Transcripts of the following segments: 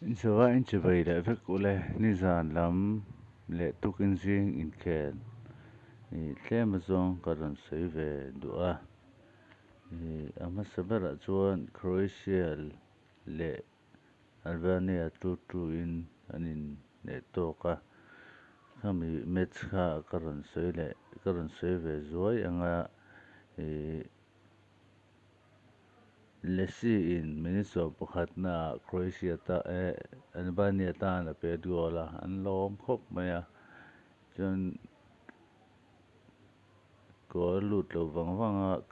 Inchhova inchivei leh vek ule nizan lam leh tukin zing inkhel ih tlem azawng ka rawn sawi ve duh a. Ih a hmasa berah chuan Croatia leh Albania 2-2 in an inhneh tawk a. Khami match kha ka rawn sawi leh ka rawn sawi ve zuai ang a ih Lesi in minute 11 naah Croatia ta eh Albania tan a pet goal a, an lawm khawp mai a. Chuan goal lut lo vang vang a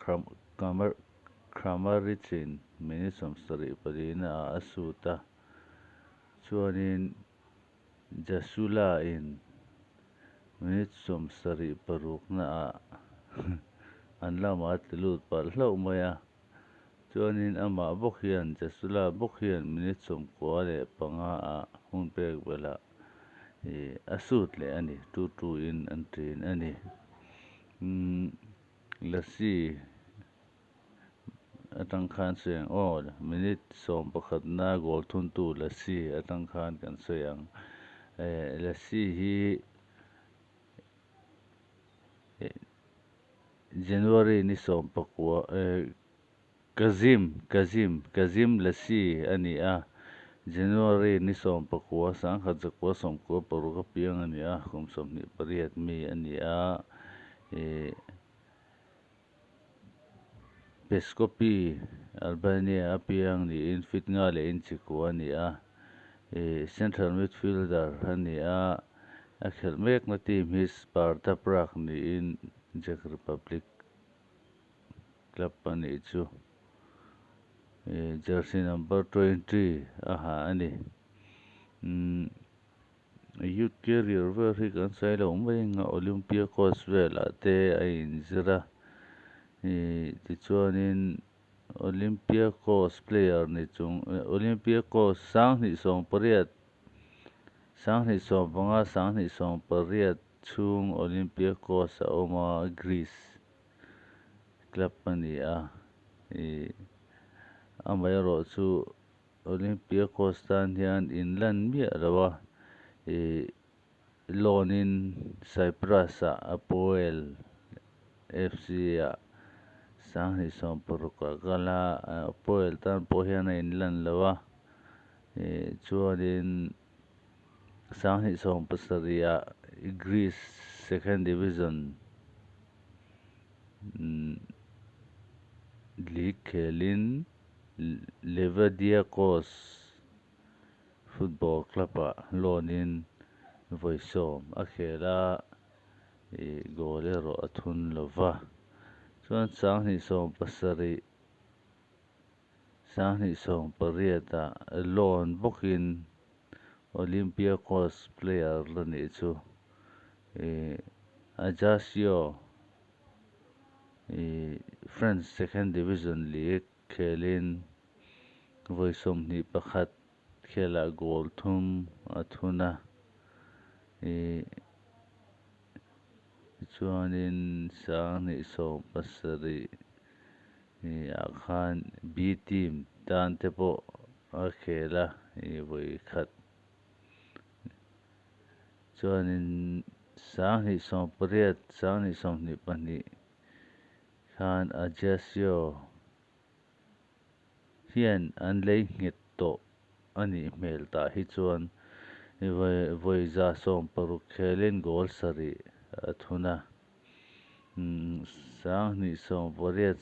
Kramaric in minute 74 naah a sut a. Chuanin Gjasula in minute 76 naah an lamah a ti lut palh hlauh mai a. Chuanin amah bawk hian Gjasula bawk hian minute 95 ah hun pek belh ih a sut leh a ni, 2-2 in an ṭin a ni. Umm Lasi atang khan sawi ang aw, minute 11 na goal thuntu Lasi atang khan kan sawi ang. Eh Lasi hi January ni 19 eh Kazim Kazim Kazim Lasi a ni a, January ni 19 1996 a piang a ni a, kum 28 mi a ni a, ih Peshkopi, Albania a piang niin feet nga leh inch kua a ni a, ih central midfielder a ni a, a khelh mekna team hi Sparta Prague niin Czech Republic club a nih chu. Ih jersey number 20 a ha a ni. Umm youth career vel hi kan sawi lo mai ang a, Olympiacos velah te a inzir a, ih tichuanin Olympiacos player ni chung Olympiacos 2008 2015 2018 chhung Olympiacos a awm a, Greece club a ni a, ih amaherawh chu Olympiacos tan hian inlan miah lo a, ih loan in Cyprus ah Apoel FC ah 2016 ah kal a, Apoel tan pawh hian a inlan lo a, ih chuanin 2017 ah Greece second division league khelin Levadiakos football club ah loan in vawi 10 a khel a, ih goal erawh a thun lo va. Chuan 2017 2018 ah loan bawkin Olympiacos player la nih chu ih Ajaccio ih French second division league khelin vawi 21 khelah goal 3 a thun a, ih chuanin 2017 ih ah khan B team tan te pawh a khel a, ih vawi khat. Chuanin 2018 2022 khan Ajaccio hian an lei nghet tawh a nih hmel tah hi chuan vawi 160 khelin goal 7 a thun a. 2018 20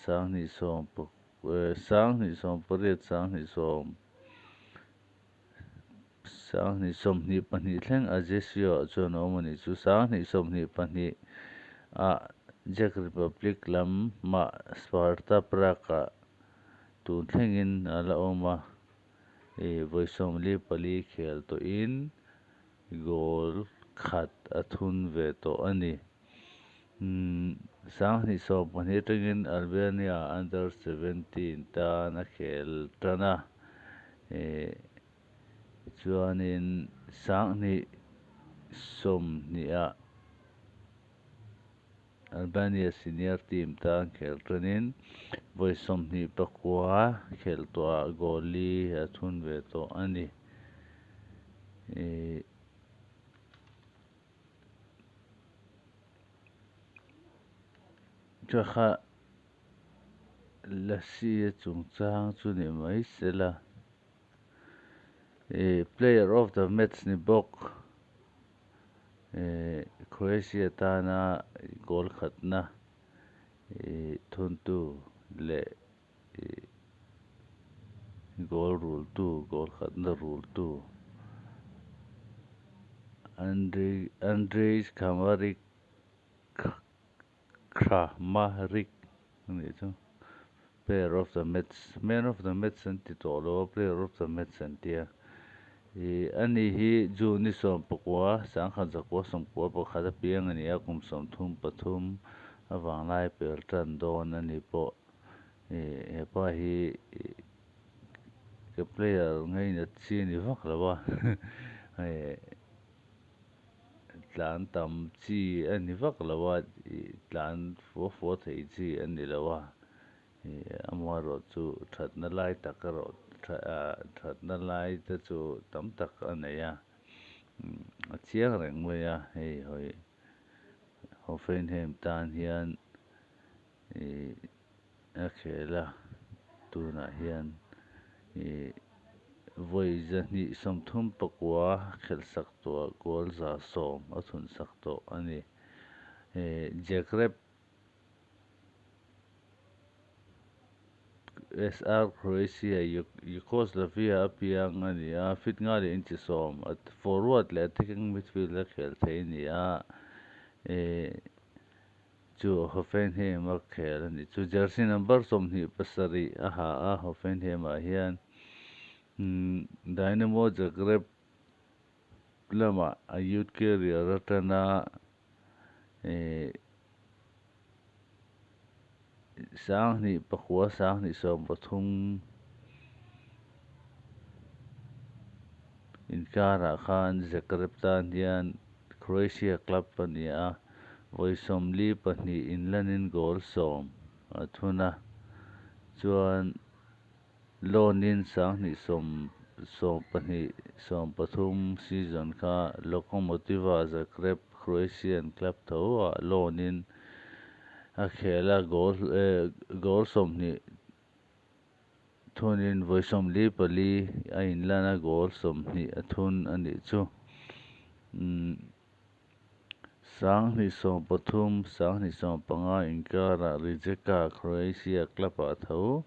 2022 thleng Ajaccio ah chuan a awm a nih chu. 2022 ah Czech Republic lamah Sparta Prague ah tun thlengin a la awm a, ih vawi 44 khel tawhin goal 1 a thun ve tawh a ni. 2012 atangin Albania under 17 tan a khel tan a, ih chuanin 2020 ah Albania senior team tan khel tanin vawi 29 khel tawhah goal li a thun ve tawh a ni. Ihh kha kha lasi a chungchang chu ni mai sela ihh player of the match ni bawk ihh Croatia tana goal khatna ihh thuntu leh ihh goal rul tu goal khatna rul tu Andrei Andrej Kramaric Kramaric a nih chu player of the match man of the match an ti tawh lo a player of the match an tia ih ani hi June ni sawm pakua sangkhat zakua sawmkua pakhat a piang a ni a kum sawmthum pathum a vanglai pel tan dawn a ni pawh ih hepa hi ih ka player ngainat chi a ni vak lo a hei tlan tam chi a ni vak lo a ih tlan fua fua thei chi a ni lo a ih amaherawh chu thatna lai tak erawh ah thatna lai te chu tam tak a nei a a chiang reng mai a hei hawi Hoffenheim tan hian ih a khel a tunah hian ih vawi zahnih sawmthum pakua khelh sak tawh goal za sawm a thun sak tawh a ni ih Zagreb S_R Croatia Yugoslavia a piang a ni a feet nga leh inchi sawm a forward leh attacking midfield a khel thei a ni a ih chu Hoffenheim a khel a ni chu jersey number sawmhnih pasarih a ha a Hoffenheim ah hian Dynamo Zagreb lamah a youth career atana ih sanghnih pakua sanghnih sawm pathum inkarah khan Zagreb tan hian Croatia club a ni a vawi sawmli pahnih inlanin goal sawm a thun a chuan loan in sanghnih sawm sawm pahnih sawm pathum season kha Lokomotiva Zagreb Croatian club tho ah loan in a khel a goal eh goal sawmhnih thunin vawi sawmli pali a inlan a goal sawmhnih a thun a nih chu umm sanghnih sawm pathum sanghnih sawm panga inkarah Rijeka Croatia club ah tho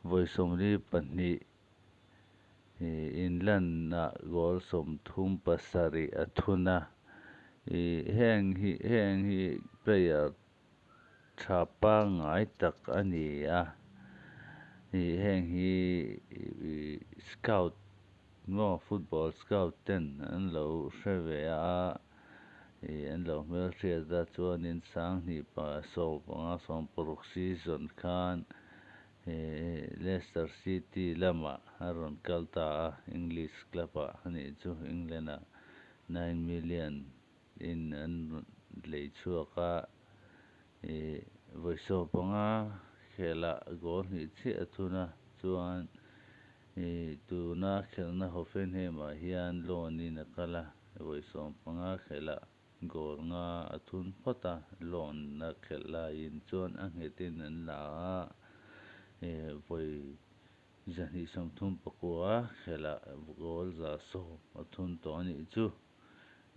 vawi sawmli pahnih ih inlanah goal sawmthum pasarih a thun a ih heng hi heng hi player tha pangngai tak a ni a ih heng hi ih scout maw football scout ten an lo hre ve a ih an lo hmelhriat a chuanin sanghnih pa sawm panga sawm paruk season khan ih Leicester City lamah a rawn kal ta a English club ah a nih chu England ah nine million in an lei chhuak a ih vawi sawm panga khelah goal hnih chiah a thun a chuan ih tuna khelhna Hoffenheim ah hian loan in a kal a vawi sawm panga khelah goal nga a thun phawt a loan a khelh laiin chuan a nghet in an la a ih vawi zahnih sawmthum pakua khelah goal za sawm a thun tawh a nih chu.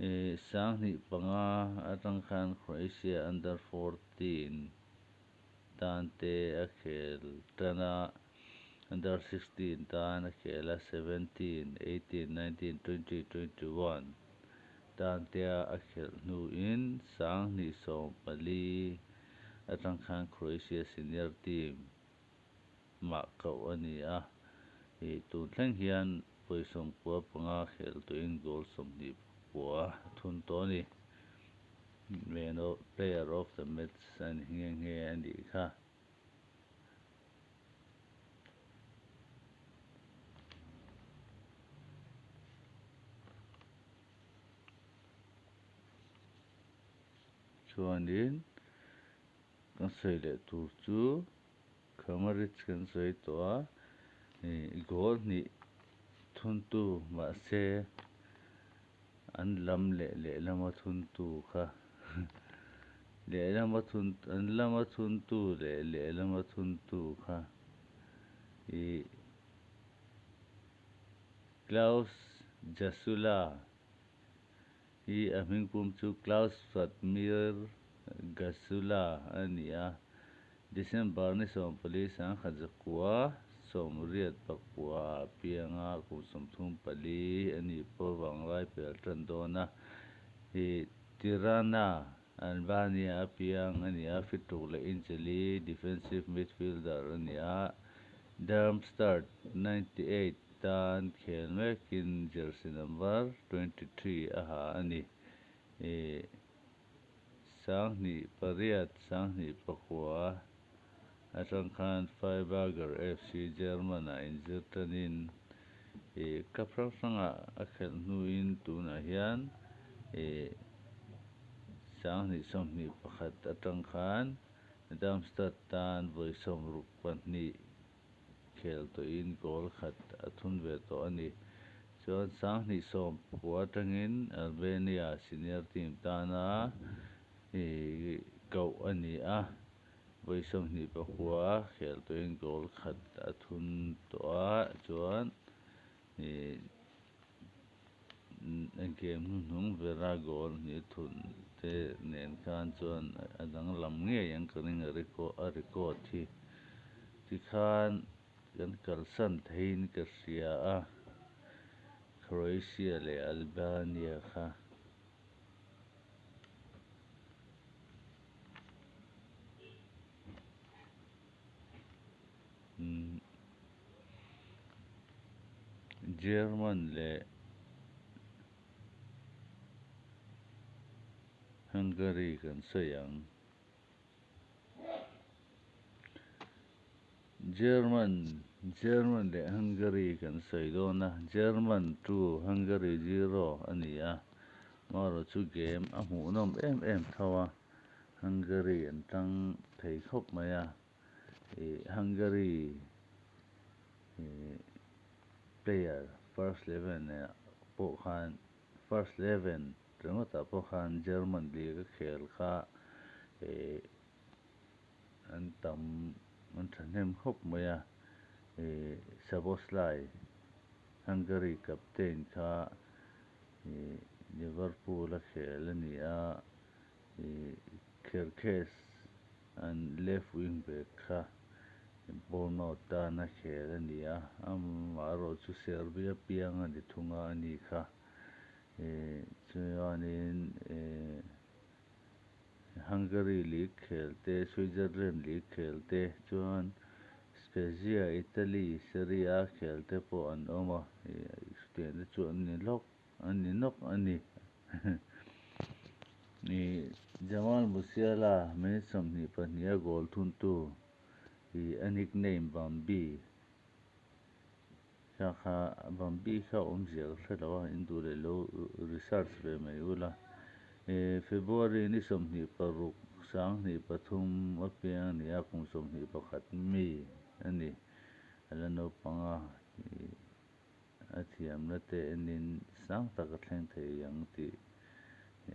Ih sanghnih panga atang khan Croatia under fourteen tan te a khel tan a under sixteen tan a khel a seventeen eighteen nineteen twenty twenty one tan te a khelh hnuin sanghnih sawm pali atang khan Croatia senior team mah koh a ni a ih tun thleng hian vawi sawmkua panga khel tuiin goal sawmhnih pakua a thun tawh a ni man of player of the match a ni nghe nghe a nih kha. Chuanin kan sawi leh tur chu Kramaric kan sawi tawh a ih goal hnih thuntu mahse. An lam leh lehlama thuntu kha lehlama thun an lama thuntu leh lehlama thuntu kha ih Klaus Gjasula hi a hming pum chu Klaus Fatmir Gjasula a ni a, December ni 14 1989 ah a piang a, kum 34 a nih pawh vanglai pel tan dawn a. Ih Tirana, Albania a piang a ni a, feet ruk leh inch li defensive midfielder a ni a, Darmstadt 98 tan khel mekin jersey number 23 a ha a ni. Ih 2008, 2009 atang khan Freiburger FC German-ah inzir tanin ih club hrang hrangah a khelh hnuin tunah hian ih 2021 atang khan Darmstadt tan vawi 62 khel tawhin goal khat a thun ve tawh a ni. Chuan 2019 atangin Albania senior team tana ih koh a ni a, vawi 29 khel tawhin goal khat a thun tawh a, chuan ih game hnuhnung bera goal hnih thun te nen khan chuan a danglam ngei ang ka ring a record hi tikhan kan kalsan theiin ka hria a, Croatia leh Albania kha. German leh Hungary kan sawi ang. German German leh Hungary kan sawi dawn a, German 2 Hungary 0 a ni a, amaherawh chu game a hmuhnawm em em tho a, Hungary an tang thei khawp mai a, ih Hungary ih player first eleven ah pawh khan first eleven ringawtah pawh khan German league a khel kha ih an tam an thahnem khawp mai a, ih Szoboszlai Hungary captain kha ih Liverpool a khel a ni a, ih Kerkez an left wing back kha Bournemouth tan a khel a ni a, amaherawh chu Serbia piang a ni thung a a ni kha ih chuanin ih Hungary league khel te, Switzerland league khel te chuan Spezia, Italy, Serie A khel te pawh an awm a, ih chutiang te chu an ni lawk an ni nawk a ni. Ih Jamal Musiala minute 22 a goal thuntu ih a nickname Bambi kha kha Bambi kha awmzia ka hre lo a, in duh leh lo research ve mai ula. Ih February ni 26 2003 a piang a ni a, kum 21 mi a ni. A la naupang a, ih a thiamna te enin sang tak a thleng thei ang tih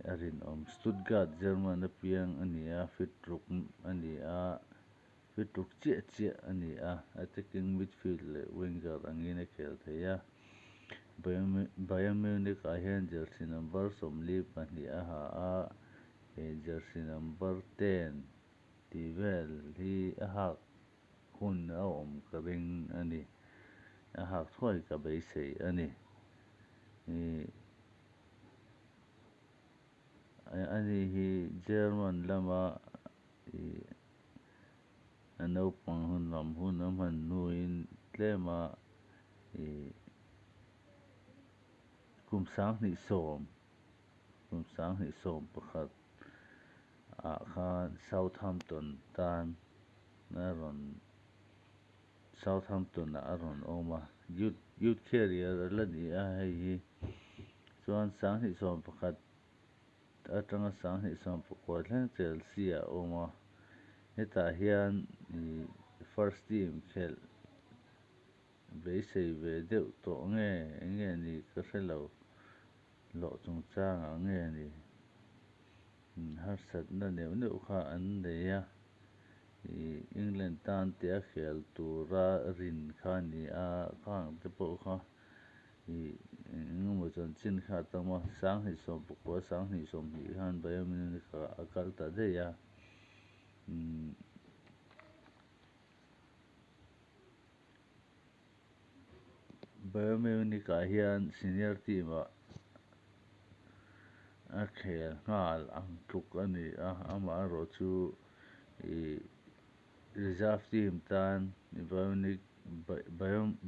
a rinawm. Stuttgart, German a piang a ni a, feet ruk a ni a, feet ruk chiah chiah a ni a, attacking midfield leh winger angin a khel thei a. Bayern Munich ah hian jersey number 42 a ha a, jersey number 10 tih vel hi a hak hun a awm ka ring a ni. A hak thuai ka beisei a ni. Ih ani hi German lama ih a naupang hun lam hun a hman hnuin tlema ih kum 2010 kum 2011 ah khan Southampton tan a rawn Southampton ah a rawn awm a, youth youth career a la ni a hei hi chuan 2011 atanga 2019 thleng Chelsea ah a awm a, hetah hian ih first team khelh beisei ve deuh tawh nge eng nge ni ka hre lo. Hlawh chungchangah nge ni harsatna neuh neuh kha an nei a, ih England tan te a khel tura rin kha a ni a, khang te pawh kha ih eng emaw chanchin kha a tam a, sanghnih sawm pakua sanghnih sawmhnih khan Bayern Munich ah a kal ta daih a umm. Bayern Munich ah hian senior team ah a khel nghal ang tluk a ni a, amaherawh chu ih reserve team tan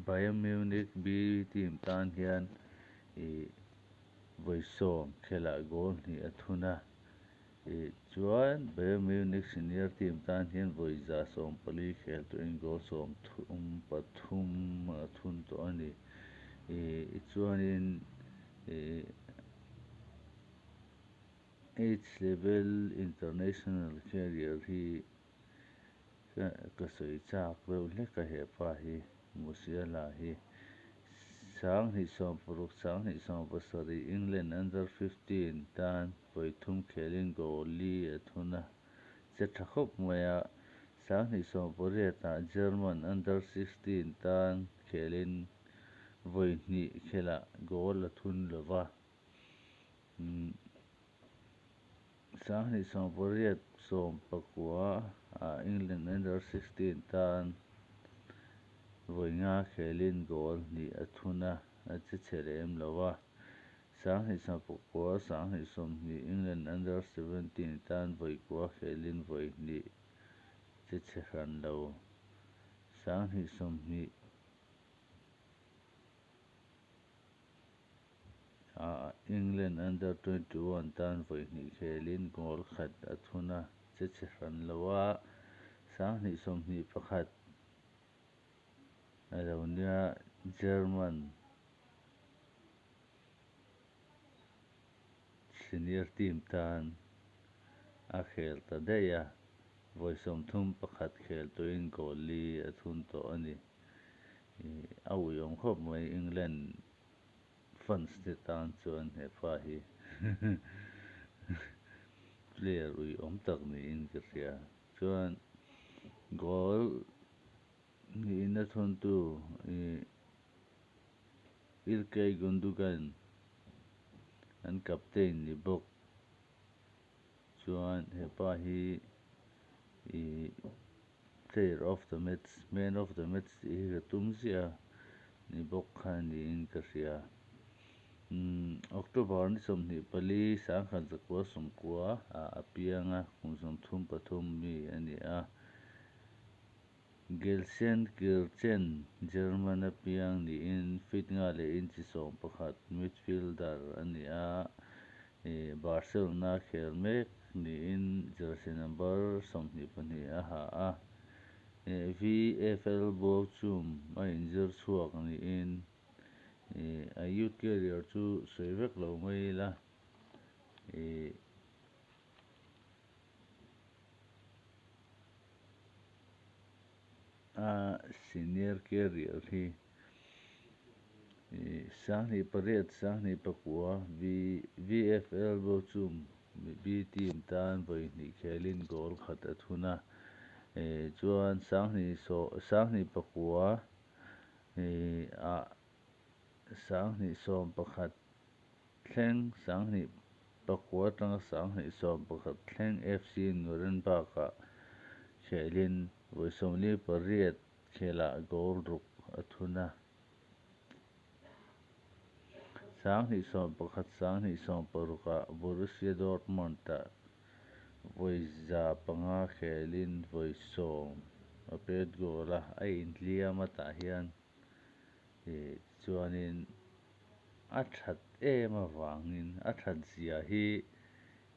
Bayern Munich B team tan hian ih vawi sawm khelah goal hnih a thun a. Ih chuan Bayern Munich senior team tan hian vawi 140 khel tawhin goal 33 a thun tawh a ni. Ih chuanin ih H level international career hi ka sawi chak deuh hlek a hepa hi Musiala hi. Sanghnih 60 sanghnih 70 England under 15 tan vawi thum khelin goal li a thun a, che tha khawp mai a. Sanghnih 18 ah German under 16 tan khelin vawi hnih khelah goal a thun lo va. Sanghnih 18 19 ah England under 16 tan vawi nga khelin goal hnih a thun a, a che chhe lem lo a. Sanghnih 19 sanghnih 20 England under 17 tan vawi kua khelin vawi hnih che chhe hran lo. Sanghnih 20 ah England under 21 tan vawi hnih khelin goal khat a thun a, che chhe hran lo a. Sanghnih 21 a lo nia German senior team tan a khel ta daih a, vawi 31 khel tawhin goal li a thun tawh a ni. A uiawm khawp mai England fans te tan chuan hepa hi player uiawm tak niin ka hria. Chuan goal hnihin a thuntu Ilkay Gundogan an captain ni bawk chuan hepa hi ih player of the match man of the match tih hi ka tum ziah a ni bawk kha niin ka hria. Umm October ni 24 1990 ah a piang a, kum 33 mi a ni a. Gelsenkirchen German a piang niin feet nga leh inch 11 midfielder a ni a, Barcelona khel mek niin jersey number 22 a ha a. VfL Bochum a inzir chhuak niin a youth career chu sawi vek lo mai ila. A senior career hi 2008 2009 VfL Bochum B team tan vawi hnih khelin goal khat a thun a, chuan 2009 ah 2011 thleng 2009 atanga 2011 thleng FC Nuremberg ah khelin vawi 48 khelah goal ruk a thun a. 2011 2016 ah Borussia Dortmund ah vawi 500 khelin vawi 10 a pet goal a, a intliam a tah hian chuanin a that em avangin a that zia hi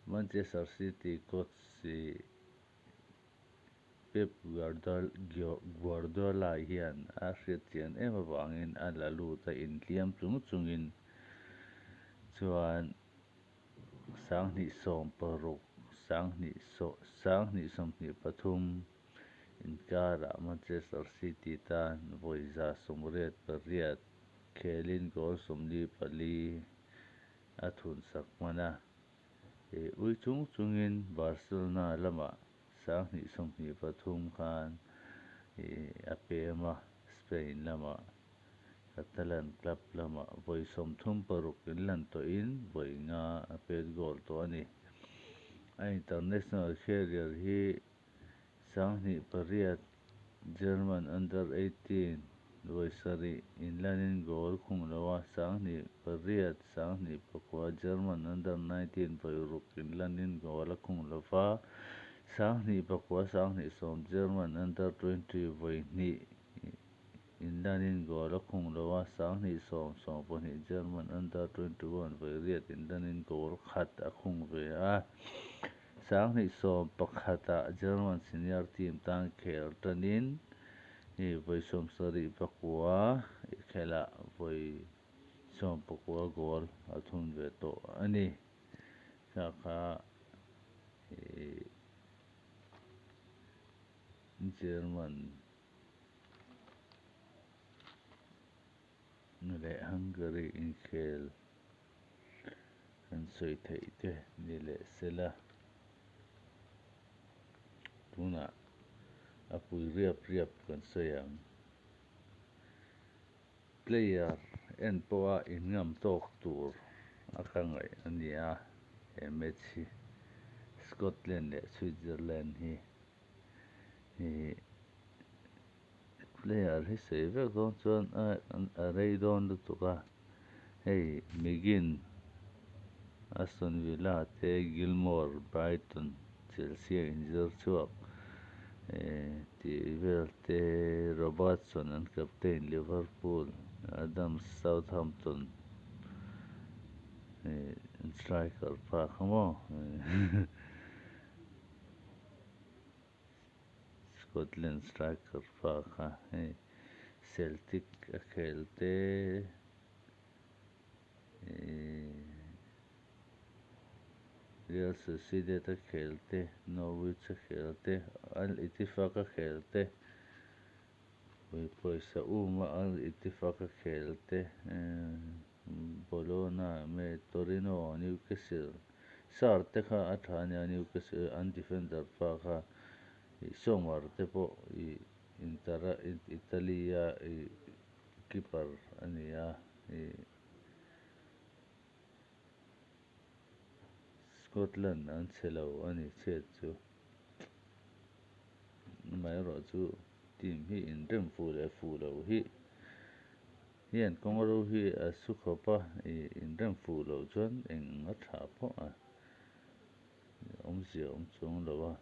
Manchester City coach Pep Guardiola hian a hriat chian em avangin a la lut a intliam chung chungin chuan 2016 2023 inkarah Manchester City tan vawi 188 khelin goal 44 a thun sak hman a. Ih ui chung chungin Barcelona lamah sanghnih 23 khan ih a pem a, Spain lamah Catalan club lamah vawi 36 inlan tawhin vawi nga a pet goal tawh a ni. A international career hi 2008 German under 18 vawi sarih inlanin goal khung lo a, 2008 2009 German under 19 vawi ruk inlanin goal a khung lo va, 2009 2010 German under 20 vawi hnih inlanin goal a khung lo a, 2010 12 German under 21 vawi riat inlanin goal khat a khung ve a, 2011 ah German senior team tan khel tanin vawi 79 khelah vawi 19 goal a thun ve tawh a ni. Kha kha German leh Hungary inkhel kan sawi theih te ni leh sela tunah a pui riap riap kan sawi ang. Player en pawha inngam tawk tur a ka ngaih a ni a, he match hi Scotland leh Switzerland hi ih player hi sawi vek dawn chuan a rei dawn lutuk a, hei McGinn, Aston Villa te Gilmour, Brighton, Chelsea a inzir chhuak tih vel te Robertson an captain Liverpool, Adams Southampton an striker pa kha maw Scotland striker pa kha hei Celtic a khel te Real Sociedad a khel te, Norwich a khel te, Al Ittifaq a khel te, pawisa uma Al Ittifaq a khel te, Bologna me Torino, Newcastle, Sarr te kha a tha ania Newcastle an defender pa kha Sommer te pawh ih Inter a Italy a ih keeper a ni a ih Scotland an chhe lo a ni chhiat chu amaherawh chu team hi inrem fuh leh fuh loh hi hian kawng ro hi a su khawp a ih inrem fuh loh chuan eng a tha pawh a awmzia awm chuang lo a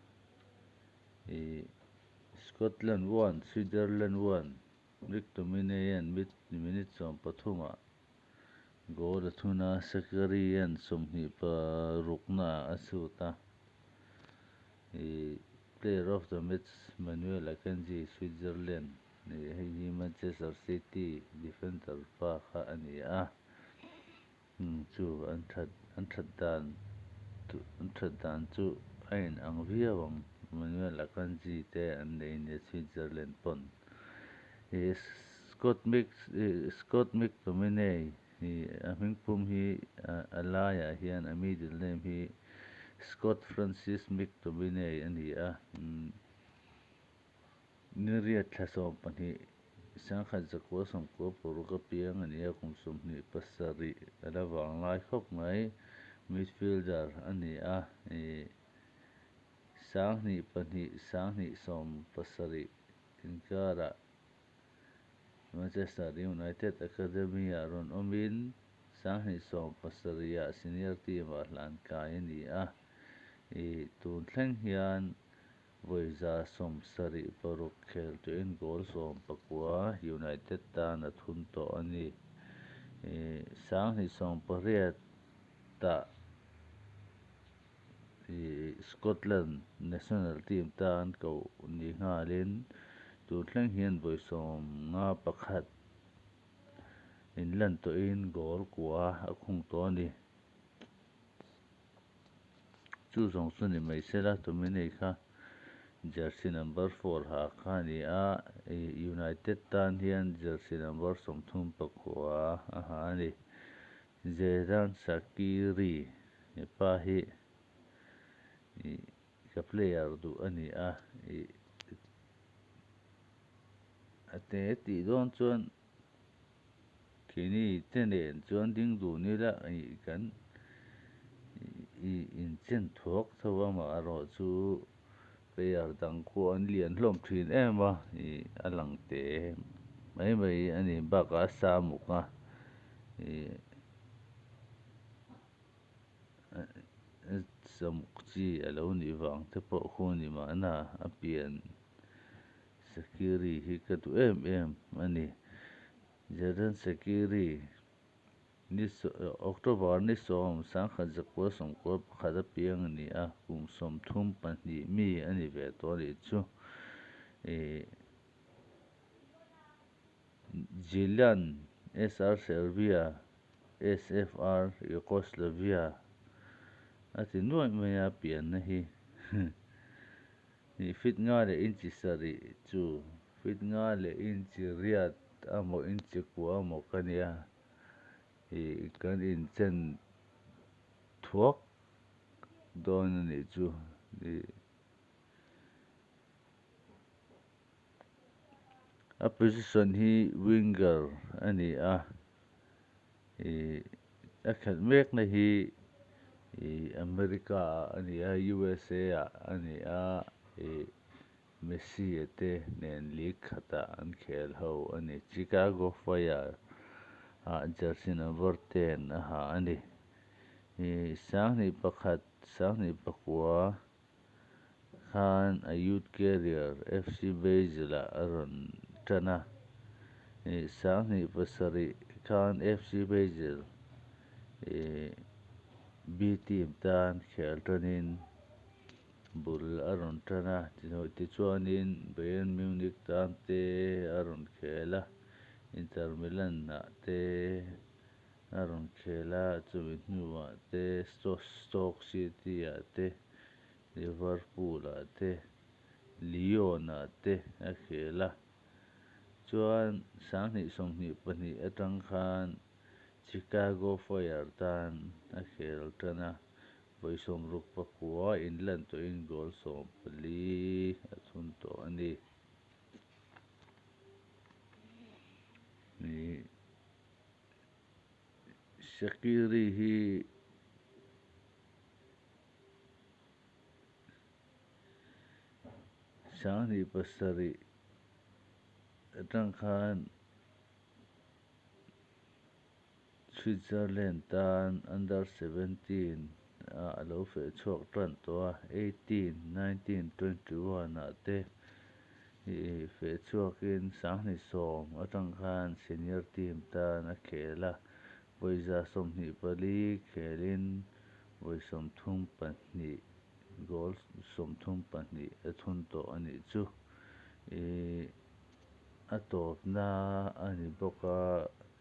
ih Scotland 1 Switzerland 1 McTominay an minute 13 ah goal a thun a, Shaqiri an 26 naah a shoot a. Ih player of the match Manuel Akanji, Switzerland nih hei hi Manchester City defender pa kha a ni a. Chu an that an that dan an that dan chu a inang viau ang Manuel Akanji te an nei nia Switzerland pawn. Ih Scott Mc Scott McTominay ih a hmingpum hi a laiah hian a middle name hi Scott Francis McTominay a ni a. Ni riat thla 12 1996 a piang a ni a, kum 27 a la vang lai khawp mai midfielder a ni a, ih 2002 2017 inkarah Manchester United Academy ah rawn awmin 2017 ah senior team ah hlan kai a ni a, ih tun thleng hian vawi 76 khel tuin goal 19 United tan a thun tawh a ni. Ih 2018 ah ih Scotland national team tan ko ni nghalin tun thleng hian vawi 51 inlan tawhin goal kua a khung tawh a ni. Chu zawng chu ni mai sela Tominay kha jersey number 4 ha kha a ni a, United tan hian jersey number 39 a ha a ni. Xherdan Shaqiri he pa hi ih ka player duh a ni a ih a te tih dawn chuan keini te nen chuan ding dun ila ih kan ih inchen thuak tho a amaherawhchu player dang khu an lian hlawm thin em a ih a lang te mai mai a ni bakah a sa muk a ih samuk chi a lo nih vang te pawh khu a ni mahna a pian Shaqiri hi ka duh em em a ni. Xherdan Shaqiri ni October ni sawm sangkhat zakua sawmkua pakhat a piang a ni a, kum 32 mi a ni ve tawh a nih chu. Ih Gjilan SR Serbia SFR Yugoslavia a ti nuaih mai a pianna hi. Ih feet nga leh inchi sarih chu feet nga leh inchi riat amaw inchi kua amaw ka nia ih kan inchen thuak dawn a nih chu ih a position hi winger a ni a ih a khelh mek na hi ih America ah a ni a U_S_A ah a ni a ih Messi a te nen league khatah an khel ho a ni Chicago Fire ah jersey number 10 a ha a ni ih sanghnih pakhat sanghnih pakua khan a youth career F_C Basel ah a rawn tan a ih sanghnih pasarih khan F_C Basel ih B team tan khel tanin bul a rawn tan a tichuanin Bayern Munich tan te a rawn khel a Inter Milan ah te a rawn khel a chumi hnuah te Stoke City ah te Liverpool ah te Lyon ah te a khel a chuan sanghnih sawmhnih pahnih atang khan Chicago Fire tan a khel tan a vawi sawmruk pakua inlan tawhin goal 14 a thun tawh a ni. Shaqiri hi sanghnih pasarih atang khan Switzerland tan under 17 ah a lo feh chhuak tan tawh a 18, 19, 21 ah te ih feh chhuakin sanghnih sawm atang khan senior team tan a khel a vawiza 24 khelin vawi 32 goal 32 a thun tawh a nih chu ih a tawpna a ni bawk a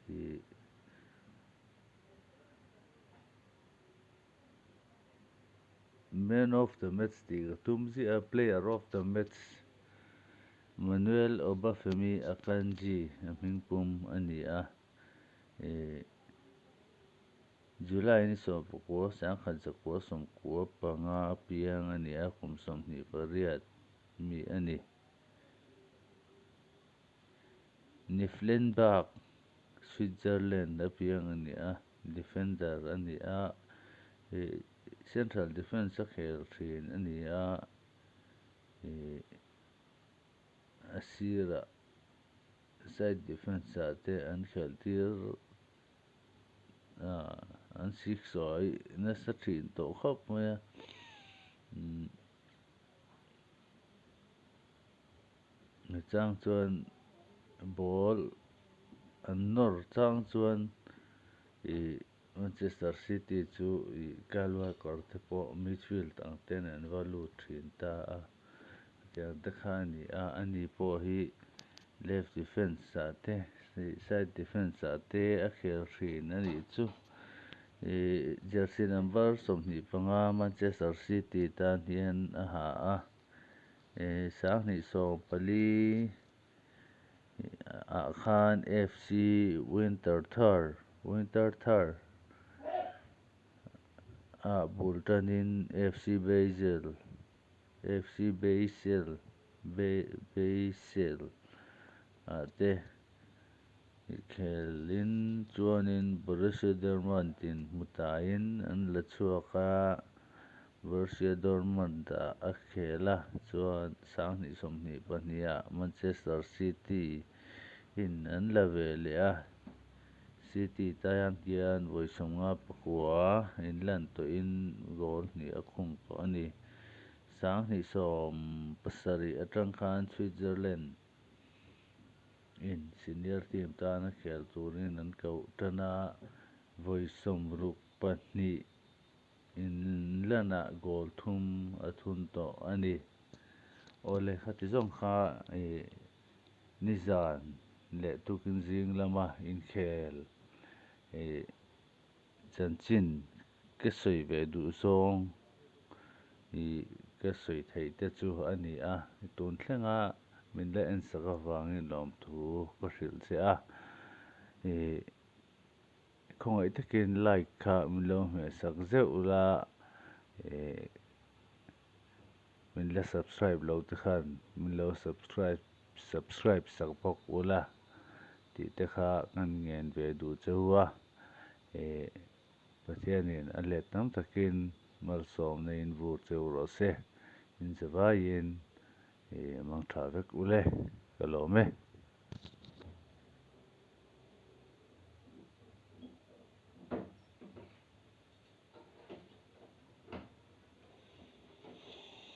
ih man of the match tih ka tum ziah a player of the match Manuel Obafemi Akanji a hming pum a ni a ih July ni sawmpakua sangkhat zakua sawmkua panga a piang a ni a kum 28 mi a ni. Nyffelenbach Switzerland a piang a ni a defender a ni a ih central defence a khel thin a ni a ih a sirah side defence ah te an khelh tir ah an siksawi nasa thin tawh khawp mai a umm chang chuan ball an nawr chang chuan ih Manchester City chu ih Kyle Walker te pawh midfield ang ten an va lut thin ta a tiang te kha a ni a ani pawh hi left defence ah te side defence ah te a khel thin a nih chu ih jersey number 25 Manchester City tan hian a ha a ih sanghnih sawmpali ah khan F_C Winterthur Winterthur. ah bul tanin FC Basel FC Basel Basel ah te khelin chuanin Borussia Dortmund in hmu tain an la chhuak a, Borussia Dortmund ah a khel a, chuan sanghnih 22 ah Manchester City in an la ve leh a, City tan hian vawi 59 inlan tawhin goal hnih a khung tawh a ni. 2017 atang khan Switzerland in senior team tana khel turin an koh tan a, vawi 62 inlanah goal thum a thun tawh a ni. Awle khati zawng kha ih nizan leh tukin zing lama inkhel ih chanchin ka sawi ve duh zawng ih ka sawi theih te chu a ni a, tun thlenga min la en sak avangin lawmthu ka hrilh che a, ih khawngaih takin like kha min lo hmeh sak zeuh la, ih min la subscribe lo te khan min lo subscribe subscribe sak bawk ula tih te kha kan ngen ve duh che u a, ih Pathianin a let tam takin malsawmna in vur che u rawh se, in zavaiin ih mang tha vek ule ka lawm e.